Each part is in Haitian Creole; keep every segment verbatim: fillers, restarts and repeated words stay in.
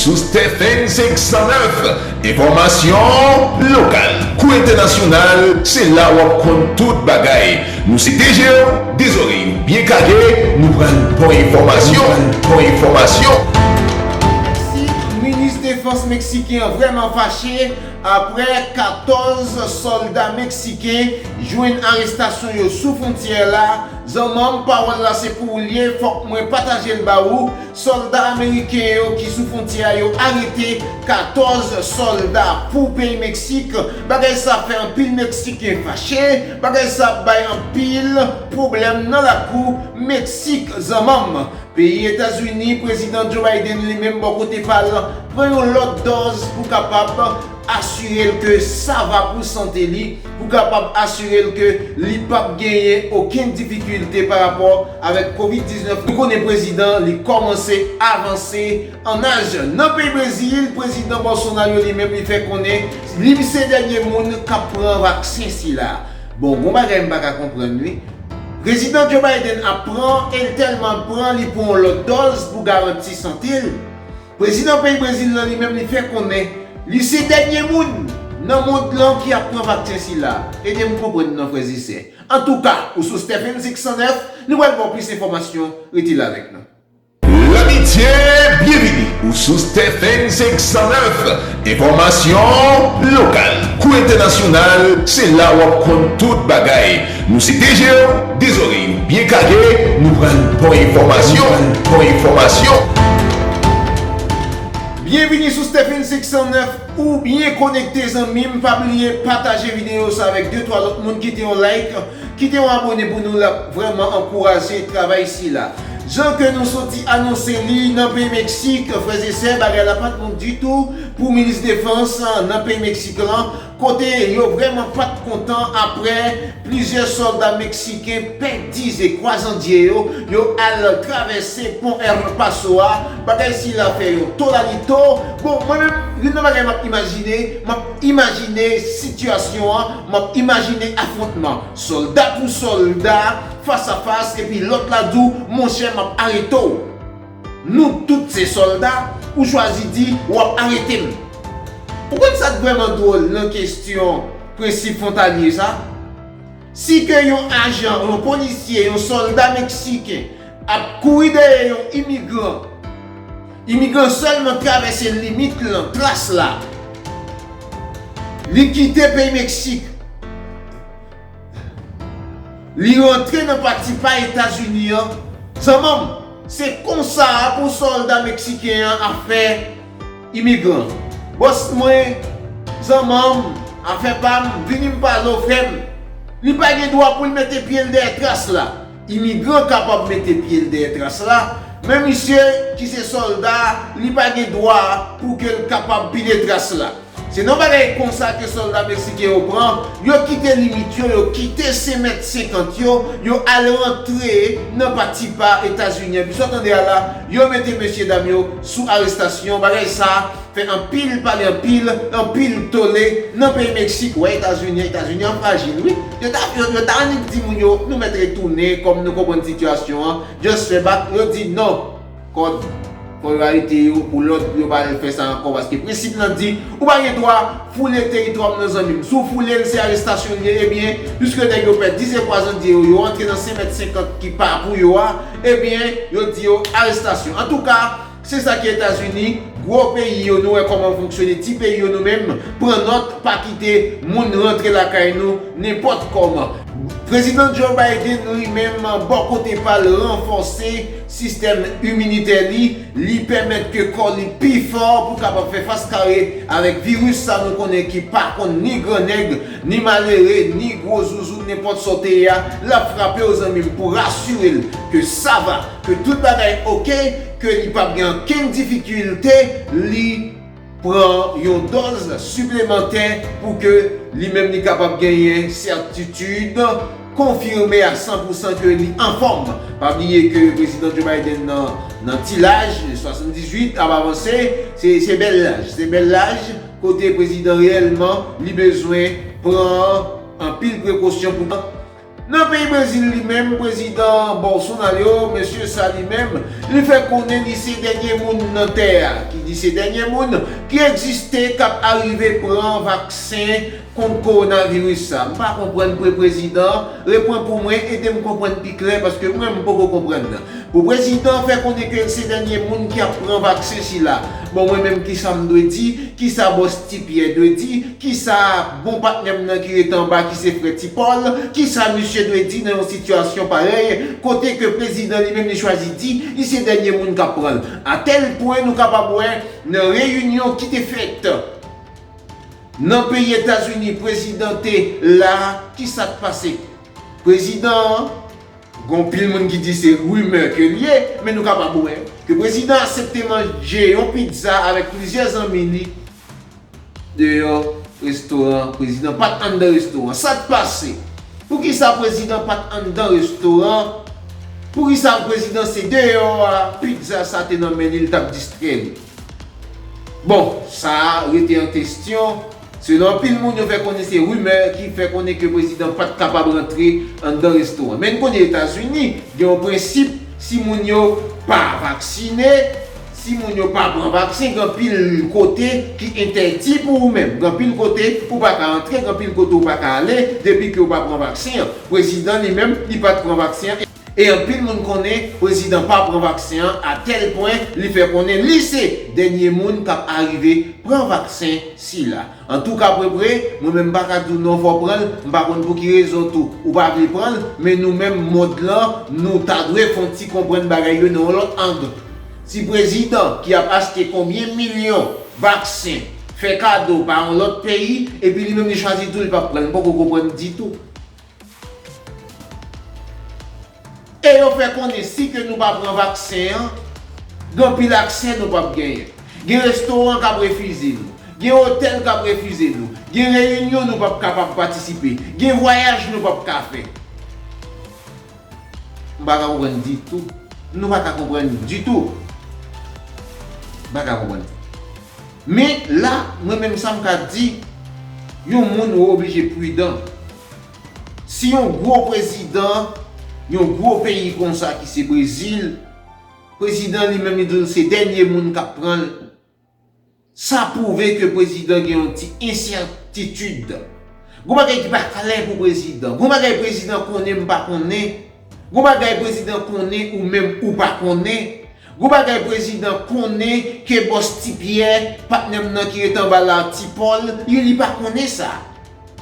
Sou Stephen senk san nèf, enfòmasyon lokal kou entènasyonal, se la w ap konn tout bagay. Nou se T G O, de zòrèy ou byen kage, nou pral ba w enfòmasyon, nou pral ba w enfòmasyon. Meksik, minis defans meksiken an vrèman fache apre katòz sòlda meksiken jwenn arestasyon yo sou fwontyè la. Zanmanm, pawòl la se pou ou l ye, fòk mwen pataje l ba ou. Sòlda ameriken yo ki sou fwontyè a yo arete katòz sòlda pou peyi Meksik. Bagay sa fè anpil Meksiken fache. Bagay sa bay anpil pwoblèm nan lakou Meksik, zanmanm. Peyi Etazini, Prezidan Joe Biden li menm bò kote pa l pran yon lòt dòz pou kapab asire l ke sa va pou sante li, pou kapab asire l ke li p ap genyen okenn difikilte pa rapò avèk kovid diznèf. Nou konnen prezidan li kòmanse avanse an aj. Nan peyi Brezil, prezidan Bolsonaro li menm li fè konnen li se dènye moun k ap pran vaksen sila. Bon, gon bagay m pa ka konprann wi. Prezidan Joe Biden ap pran e l tèlman pran li pran yon lòt dòz pou garanti sante l. Prezidan peyi Brezil lan li menm li fè konnen li se dènye moun nan mond lan ki ap pran vaksen sila. Ede m konprann non frè e sè. Antouka, ou sou Stephen senk san nèf, nou pral ba w plis enfòmasyon, rete la avèk nou. Labitye, byenvini, ou sou Stephen senk san nèf, enfòmasyon lokal kou entènasyonal, se la w ap konn tout bagay. Nou se T G O, de zòrèy ou byen kage, nou pral ba w enfòmasyon, nou pral ba w enfòmasyon. Byenvini sou Stephen senk san nèf, ou byen konekte zanmi m, pa bliye pataje videyo sa avèk de twa lòt moun, kite yon like, kite yon abone pou nou, l ap vrèman ankouraje travay sila. Jan ke nou soti anonse li nan peyi Meksik, frè e sè, bagay la pa t bon ditou pou minis defans nan peyi Meksik lan, kote yo vrèman pa t kontan apre plizyè sòlda meksiken pèdi ze kwazandye yo, yo al travèse pon El Paso a. Bagay sila fè yon tolalito. Bon, mwen menm, youn nan bagay m ap imajine, m ap imajine sitiyasyon an, m ap imajine afwontman. Sòlda pou sòlda, fas a fas, epi lòt la di w, monchè, m ap arete w. Nou tout se sòlda, ou chwazi di w ap arete m. Ou konn sa k vrèman dwòl nan kesyon prensip fwontalye sa? Si ke yon ajan, yon polisye, yon sòlda meksiken ap kouri dèyè yon imigran, imigran sèlman travèse limit lan, tras la, li kite peyi Meksik, li rantre nan pati pa Etazini an, zanmanm, se konsa pou sòlda meksiken an ap fè imigran. Bòs mwen, zanmanm, afè pa m, vini m pale w frè m. Li pa gen dwa pou l mete pye l dèyè tras la. Imigran kapab mete pye l dèyè tras la, men misye ki se sòlda, li pa gen dwa pou ke l kapab pile tras la. Se nan bagay konsa ke sòlda meksiken yo pran, yo kite limit yo, yo kite senk mèt senkant yo, yo al rantre nan pati pa Etazini an. Pi sa w tande a la, yo mete mesyedam yo sou arestasyon. Bagay sa fè anpil pale, anpil, anpil tole nan peyi Meksik. Wè Etazini, Etazini an frajil wi. Yo ta, yo, yo ta annik di moun yo, nou mèt retounen kòm nou konprann sitiyasyon an. Just fè bak, yo di non. Kòd, fò yo arete yo pou lòt pou yo pa al fè sa ankò, paske prensip lan di ou pa gen dwa foule teritwa m nan, zanmi m. Si w foule l, se arestasyon l ye. Ebyen, piske nèg yo pèdi ze kwazandye yo, yo antre nan senk mèt senkant ki pa pou yo a, ebyen, yo di yo arestasyon. Antouka, se sa ki Etazini, gwo peyi yo, nou wè kòman fonksyone, ti peyi yo nou menm, pran nòt, pa kite moun rantre lakay nou nenpòt kòman. Prezidan Joe Biden li menm bò kote pa l ranfòse sistèm iminitè li, li pèmèt ke kò li pi fò pou kapab fè fas kare avèk viris sa nou konnen ki pa konn ni grannèg, ni malere, ni gwo zouzoun, nenpòt sa w te ye a, l ap frape w zanmi m pou rasire l ke sa va, ke tout bagay oke, ke li p ap gen okenn difikilte, li pran yon dòz siplemantè pou ke li menm li kapab genyen sètitid, konfime a san pou san ke li anfòm. Pa bliye ke prezidan Joe Biden nan, nan ti laj, swasanndizuit ap avanse, se, se bèl laj, se bèl laj kote prezidan reyèlman li bezwen pran anpil prekosyon pou Nan peyi Brezil li menm, prezidan Bolsonaro, mesye sa li menm, li fè konnen li se dènye moun nan tè a, ki di se dènye moun ki egziste k ap arive pran vaksen kont kowonaviris sa. M pa konprann pre prezidan, reprann pou mwen, ede m konprann pi klè, paske mwen m poko konprann. Pou prezidan fè konnen ke se dènye moun ki ap pran vaksen sila. Bon, mwen menm, kisa m dwe di? Kisa bòs Ti Pyè dwe di? Kisa bon patnè m nan ki ret anba, ki se frè Ti Pòl? Kisa misye dwe di nan yon sitiyasyon parèy, kote ke prezidan li menm li chwazi di li se dènye moun k ap pran l? Atèl pwen nou kapab wè nan reyinyon ki te fèt nan peyi Etazini, prezidan te la, kisa k pase? Prezidan an, gon pil moun ki di se rimè ke l ye, men nou kapab wè ke prezidan aksepte manje yon pizza avèk plizyè zanmi li deyò restoran. Prezidan pa t anndan restoran. Sa k pase? Poukisa prezidan pa t anndan restoran? Poukisa prezidan se deyò a pizza sa te nan men li, l t ap distrè li? Bon, sa a rete an kesyon. Selon anpil moun, yo fè konnen se rimè ki fè konnen ke prezidan pa t kapab rantre anndan restoran. Men n konnen Etazini gen yon prensip, si moun yo pa vaksine, si moun yo pa pran vaksen, gen anpil kote ki entèdi pou ou menm. Gen anpil kote ou pa ka antre, gen anpil kote ou pa ka ale, depi ke ou pa pran vaksen an. Prezidan li menm, li pa t pran vaksen an. E anpil moun konnen prezidan pa pran vaksen an, atèl pwen li fè konnen li se dènye moun k ap arive pran vaksen sila. Antouka, Prepre, mwen menm m pa ka di w non fò w pran l, m pa konn pou ki rezon tou ou pa vle pran l, men nou menm mond lan, nou ta dwe fè yon ti konprann bagay yo nan yon lòt ang. Ti prezidan ki ap achte konbyen milyon vaksen, fè kado ba yon lòt peyi, epi li menm li chwazi di w li p ap pran l, m poko konprann ditou. E yo fè konnen si ke nou pa pran vaksen an, gen anpil aksè nou p ap genyen. Gen restoran k ap refize nou. Gen otèl k ap refize nou. Gen reyinyon nou p ap kapab patisipe. Gen vwayaj nou p ap ka fè. M pa ka konprann ditou. Nou pa ka konprann ditou. M pa ka konprann. Men la, mwen menm sa m ka di, yon moun ou oblije pridan. Si yon gwo prezidan, yon gwo peyi konsa ki se Brezil, prezidan li menm li di l se dènye moun k ap pran l, sa pwouve ke prezidan gen yon ti ensètitid. Gon bagay ki pa klè pou prezidan. Gon bagay prezidan konnen m pa konnen. Gon bagay prezidan konnen ou menm ou pa konnen. Gon bagay prezidan konnen ke bòs Ti Pyè, patnè m nan ki ret anba la, Ti Pòl, li, li pa konnen sa.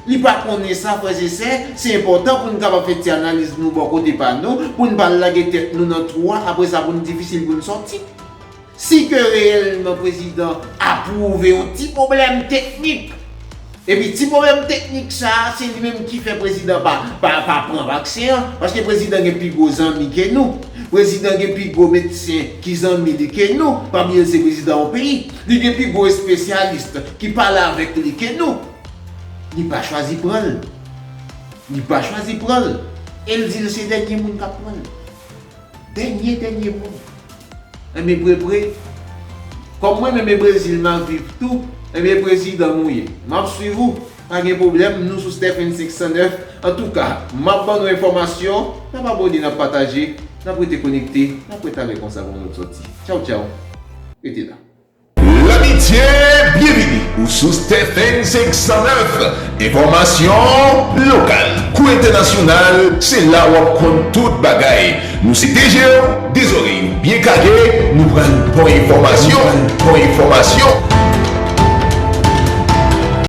Li pa konnen sa, frè e sè, se enpòtan pou n kapab fè ti analiz nou bò kote pa nou, pou n pa lage tèt nou nan twou a, apre sa pou n difisil pou n sòti. Si ke reyèlman prezidan apwouve yon ti pwoblèm teknik, epi ti pwoblèm teknik sa a, se li menm ki fè prezidan pa, pa, pa pran vaksen an, paske prezidan gen pi gwo zanmi ke nou. Prezidan gen pi gwo medsen ki zanmi li ke nou. Pa bliye l se prezidan yon peyi. Li gen pi gwo espesyalis ki pale avèk li ke nou. Li pa chwazi pran l. Li pa chwazi pran l. E l di l se dènye moun k ap pran l. Dènye, dènye moun. Enben, Prepre, kòm mwen menm e Brezil m ap viv tou, enben, prezidan m ou ye. M ap swiv ou, pa gen pwoblèm, nou sou Stephen senk san nèf. Antouka, m ap ban nou enfòmasyon, n ap abòne, n ap pataje, n ap rete konekte, n ap rete avèk konsa pou yon lòt sòti. Tchaw, tchaw. Rete la. Labitye, byenvini ou sou Stephen senk san nèf. Enfòmasyon lokal kou entènasyonal, se la w ap konn tout bagay. Nou se de je w, de zòrèy ou byen kage, nou pral ba w enfòmasyon, nou pral ba w enfòmasyon.